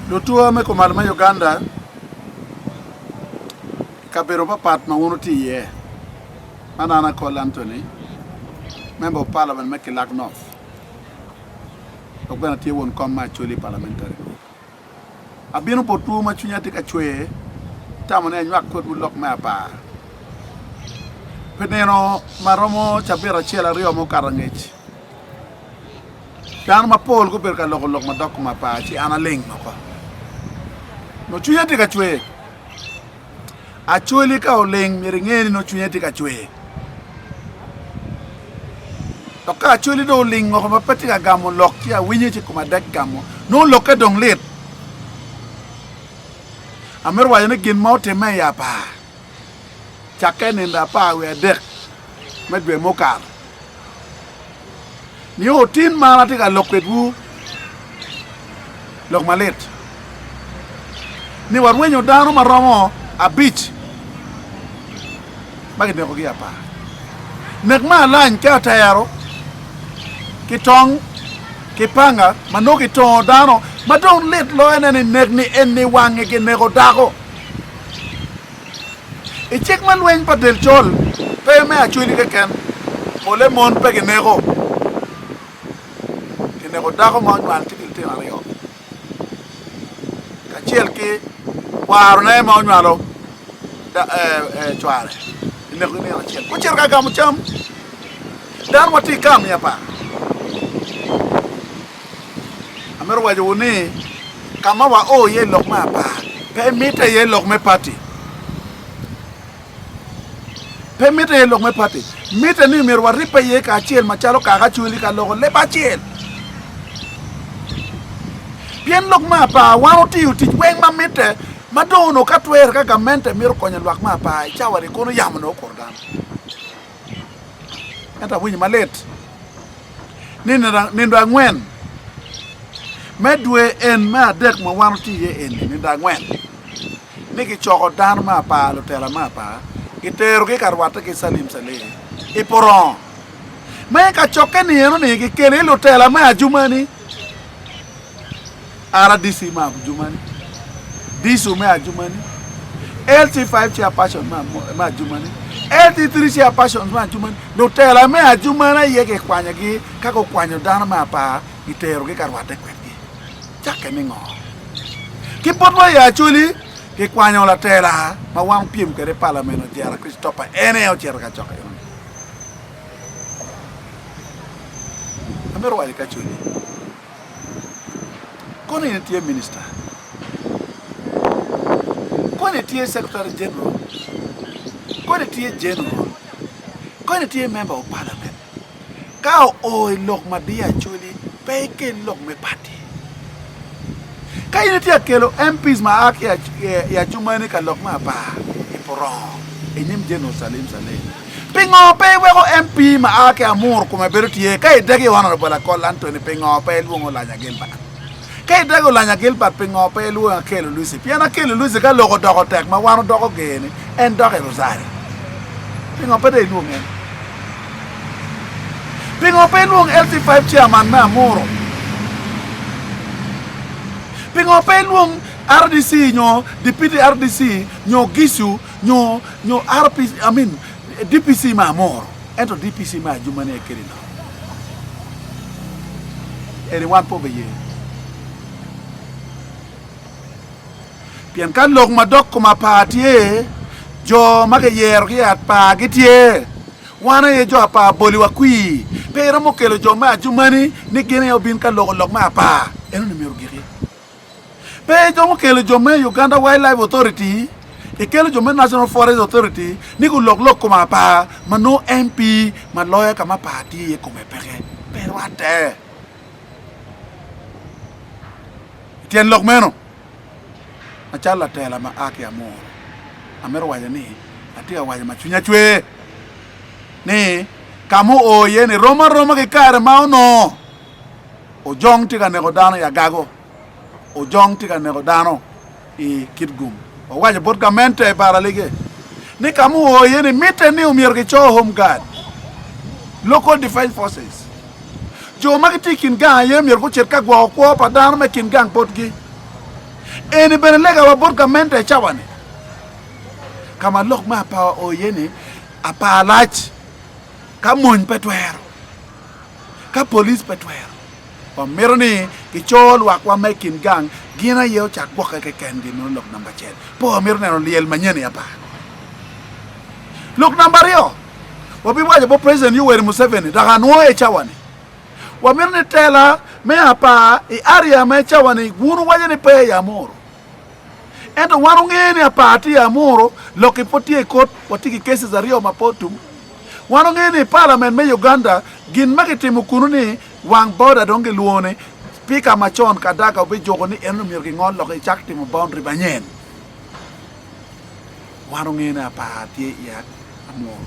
Lutua me kumalo me Uganda i kabedo mapat ma wun wutye iye, man an Akol Anthony, Member of Parliament me Kilak North dok bene atye won kom me Acholi Parliamentary Group. Abino botwu ma cwinya tye ka cwer, atamo ni anywak kwedwu lok me apar. Pi nino ma romo cabit acel aryo mukato angec, dano mapol gubedo ka loko lok madok kom apar ci an aling woko. Nongo cwinya tye ka cwer. Acholi ka oling myero inge ni nongo cwinye tye ka cwer. Dok ka acholi dong oling woko ma pe tye ka gamo lok ci awinyo ci koma dek gamo nongo lokke dong lit. Amito waco ni gin ma otimme i apar cakke nindo 13 me dwe mukato Nio tin ma an atye ka lok kwedwu lok malit ni warwenyo dano ma romo abic ma kinekogi i apar. Nek me alany ki atero ki tong ki panga ma nongo kitongo dano ma dong lit loyo ne ni nek ni eni wange kineko dako. I cik me lweny pa del col, pe me acweli keken, pole mon pe gineko. Kineko dako ma onywal tye ki litino aryo kacel ki kwarone ma onywalo cware kinekogi nino acel. Gucito ka gamo cam, dano ma tye i kam i apar. Amito wacowu ni ka ma wao iye i lok me apar pe mitte iye lok me pati. Pe mitte iye lok me pati. Mitte ni myero waribbe iye kacel macalo kaka acwali ka loko leb acel. Pien lok me apar wan otiyo tic weng ma mitte ma dong onongo ka twere ka gamente mito konyo lwak me apar i cawa-ni kono yamo onongo okuto dano. Ento awinyo malit ni nindo angwen me dwe en me adek ma wan watye iye eni, nindo angwen, ni gicoko dano me apar, lutela me apar, giterogi ka rwatte ki Salim Saleh i Purongo. Me kacokke-ni eno-ni gikelo iye lutela me Ajumani. RDC me Adjumani, DISU me Adjumani, LC5 Chairperson me Adjumani, LC3 Chairperson me Adjumani, lutela me Adjumani aye kikwanyogi ka gukwanyo dano me apar giterogi ka rwatte kwedgi. Cakke ni ngo? Ki botwa i Acholi kikwanyo latela ma wan opyem kwede i palament Ojera Christopher en aye ocito ka cokke enoni. Amito waco ki Acholi. Kono in itye minista, kono itye secretary general, kono itye general, kono itye member of parliament, ka oo i lok ma diyo Acholi pe ikel lok me party. Ka in itye ka kelo MPs ma a ki i Adjumani ka lok me apar i Purongo i nyim General Salim Saleh, Pingo pe iweko MP ma a ki Amuru kome bedo tye? Ka idegi Honourable Akol Anthony pingo pe ilwongo Olanya Gilbert? Ka idegi Olanya Gilbert pingo pe ilwongo Akello Lucy? Pien Akello Lucy ka lok odoko tek ma wan odoko ger ni en dok i Rosario. Pingo pe dong ilwong en? Pingo pe ilwong LC5 chairman me Amuru? Pingo pe ilwong RDC nyo Deputy RDC nyo Gisu nyo nyo RPC, I mean, DPC me Amuru, ento DPC me Ajuma ni aye keli lok. Eni wan pe obiye. Pien ka lok ma dok kom apar tye, jo ma giyero ki i apar gitye. Wan aye jo apar boliwa kwir. Pe iromo kelo jo me Ajumani ni gin aye obin ka loko lok me apar. Enoni myero ogiki. Pe iromo kelo jo me Uganda Wildlife Authority, ikelo jo me National Forest Authority ni gulok lok kom apar ma nongo MP ma loyo ka ma apar tye iye kome peke. Pe rwatte. I tyen lok meno, macalo latela ma a ki Amuru, amito waco ni atye ka waco ma cwinya cwer ni ka ma oo iye ni rom aroma ki kare ma onongo Ojong tye ka neko dano i Agago, Ojong tye ka neko dano i Kitgum. Wawaco bot gamente i Baralige ni ka ma oo iye ni mitte ni omyero gico Home Guard, Local Defence Forces. Jo ma gitye i kin gang aye myero gucit ka gwoko kwo pa dano me kin gang botgi. Eni bene legawa bot gamente i cawa-ni, ka ma lok me apar oo iye ni, apar lac ka mony pe twero, ka police pe twero. Wamito ni kico lwakwa ma i kin gang gin aye ocak gwokke kekengi, meno lok namba acel. Pe wamito neno lyel manyen i apar. Lok namba aryo, wabiwaco bot President Yoweri Museveni dok anwoyo i cawa-ni, wamito ni tela me apar i area ma i cawa-ni wun wuwaco ni pe i Amuru. Ento wan wungeyo ni apar tye i Amuru, lok-ki pud tye i kot, watye ki cases aryo ma pe otum. Wan wungeyo ni i parliament me Uganda gin ma kitimo kunu ni wang border dong gilwongo ni Speaker macon Kadaga obijuko ni en myero gingol lok icak timo boundary manyen. Wan wungeyo ni apar tye i Amuru.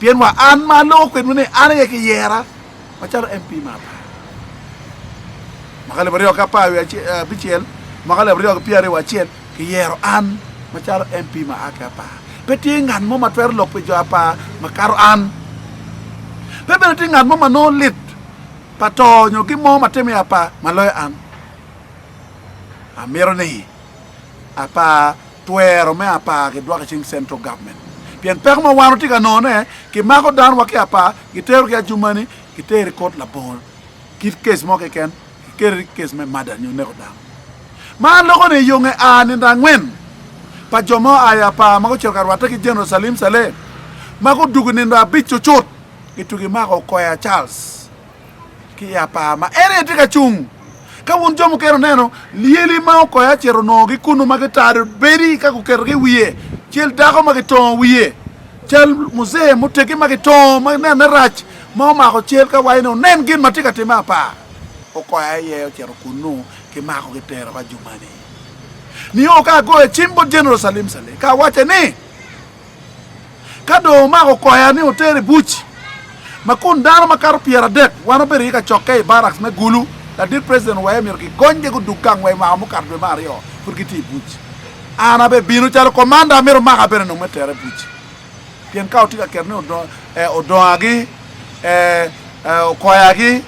Pien wa an ma aloko kwedwu ni an aye kiyera macalo MP me apar. Mwaka alip aryo ki apar wiye abicel, mwaka alip aryo ki pyeraryo wiye acel, kiyero an macalo MP ma a ki apar. Pe tye ngat mo ma twero lok pi jo apar makato an. Pe bene tye ngat mo ma nongo lit pa to nyo gin mo ma timme i apar ma loyo an. Amito ni apar twero me apar gidwoko i cing central government pien peko ma wan watye ka nongone kimako dano wa ki apar gitero ki ajumani gitero i kot labongo kit case mo keken giketi case me murder nyo neko dano. Ma aloko ni yo nge a nindo angwen pa jo ma oa i apar ma gucito ka rwatte ki General Salim Saleh ma gudugo nindo abic cucut gitugi mako Okoya Charles ki i apar ma en aye tye ka cung. Ka wun jo mukene wuneno lyeli ma okoyo acito onongogi kunnu ma gitado bedi ka guketogi i wiye, cal dako ma gitongo wiye, cal muzee muteggi ma gitongo ma nene rac ma omako cal ka waco ni wunen gin ma tye ka timme apar, okoyo aye ocito kunnu kimako gitero ka jumani. Nio ka agoyo cim bot General Salim Saleh ka awacce ni, Ka dong omako koya ni oter i buc, ma kun dano makato pyeradek wan obedo iye ka cokke i barracks me Gulu, ladit president owaye myero gigonygi gudug gang wa i mwaka mukato dwe me aryo pud gitye i buc. An abebino calo komanda amito maka bene nong me tera i buc pien ka otye ka keto ni odongagi, okoyagi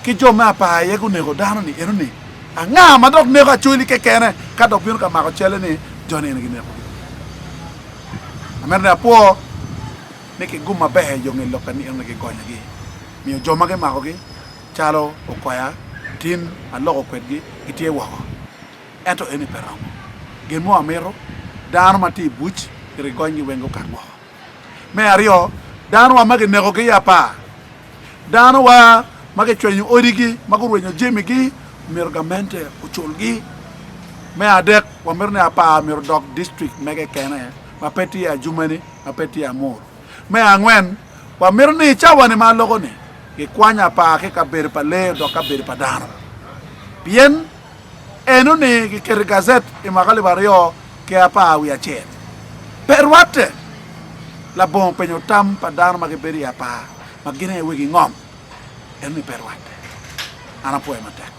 ki jo me apar aye guneko dano ni eno ni anga ma dok neko Acholi kekene ka dok bino ka mako celle ni jo ni eni ginekogi. Amito ni apwo ni kigum maber i yo nge lok ni eno gigonyogi miyo jo ma gimakogi calo okoya tin aloko kwedgi gitye woko ento eni pe romo gin mo amito dano ma tye i buc myero gigonygi weng gukat woko. Me aryo dano wa ma ginekogi i apar Dano wa ma gicwenyo odigi, ma gurwenyo jamigi, myero gamente oculgi. Me adek, wamito ni apar myero odok distrik mege kene ma pe tye Adjumani, ma pe tye Amuru. Me angwen, wamito ni i cawa-ni ma aloko-ni, gikwany apar ki i kabedo pa lee odok kabedo pa dano. Pien Eno-ni giketo i gazet i mwaka alip 2011. Pe rwatte labongo penyo tam pa dano ma gibedo i apar ma gin aye wegi ngom. Eno-ni pe rwatte. An apwoyo matek.